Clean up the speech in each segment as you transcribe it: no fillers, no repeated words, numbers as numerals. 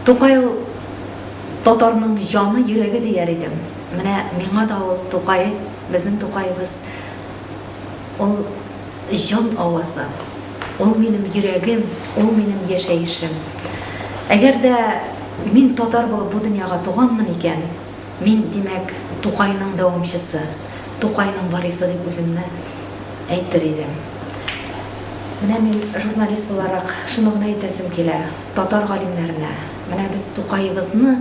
Тукай ул татарның җаны, йөрәге дияр идем. Менә миңа да ул Тукай, безнең Тукаебыз, ул җан авазы. Ул минем йөрәгем, ул минем яшәешем. Әгәр дә мин татар булып бу дөньяга туганмын икән, мин, димәк, Тукайның дәвамчысы, Тукайның варисы дип үземне әйтер идем. Менә мин журналист буларак шуны гына әйтәсем килә, татар галимнәренә, менә без Тукаебызны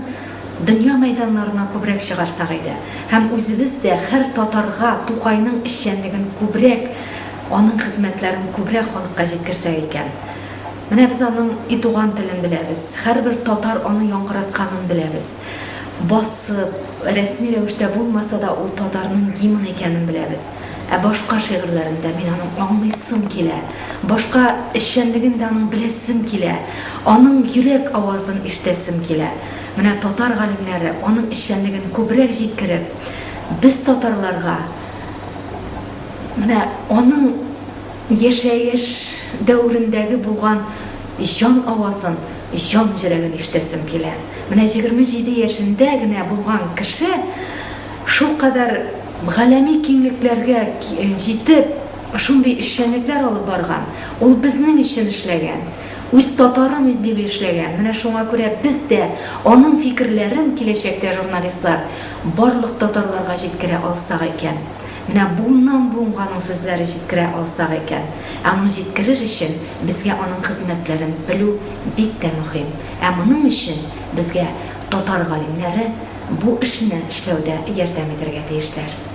дөнья мәйданнарына күбрәк чыгарсак иде һәм үзебез дә һәр татарга Тукайның эшчәнлеген күбрәк, аның хезмәтләрен күбрәк халыкка җиткерсәк икән. Менә без аның и туган телен беләбез, һәрбер татар аны яңгыратканын беләбез. Басып, рәсми рәвештә булмаса да, ул татарның гимны икәнен беләбез. Ә башка шигырьләрен дә мин аның аңлыйсым килә. Башка эшчәнлеген дә аның беләсем килә. Аның йөрәк авазын ишетәсем килә. Менә татар галимнәре аның эшчәнлеген күбрәк җиткереп, без татарларга менә аның яшәеш дәверендәге булган җан авазын, җан җөрәген ишетәсем килә. Менә 27 яшендә генә булган кеше шулкадәр галәми киңлекләргә җитеп, шундый эшчәнлекләр алып барган, ул безнең өчен эшләгән, үз татарым дип эшләгән. Менә шуңа күрә без дә аның фикерләрен киләчәктә журналистлар барлык татарларга җиткерә алсак икән. Менә буыннан-буынга аның сүзләре җиткерә алсак икән. Ә аның җиткерер өчен безгә аның хезмәтләрен белү бик тә мөһим. Ә моның өчен безгә татар галимнәре бу эшне эшләүдә ярдәм итәргә тиешләр.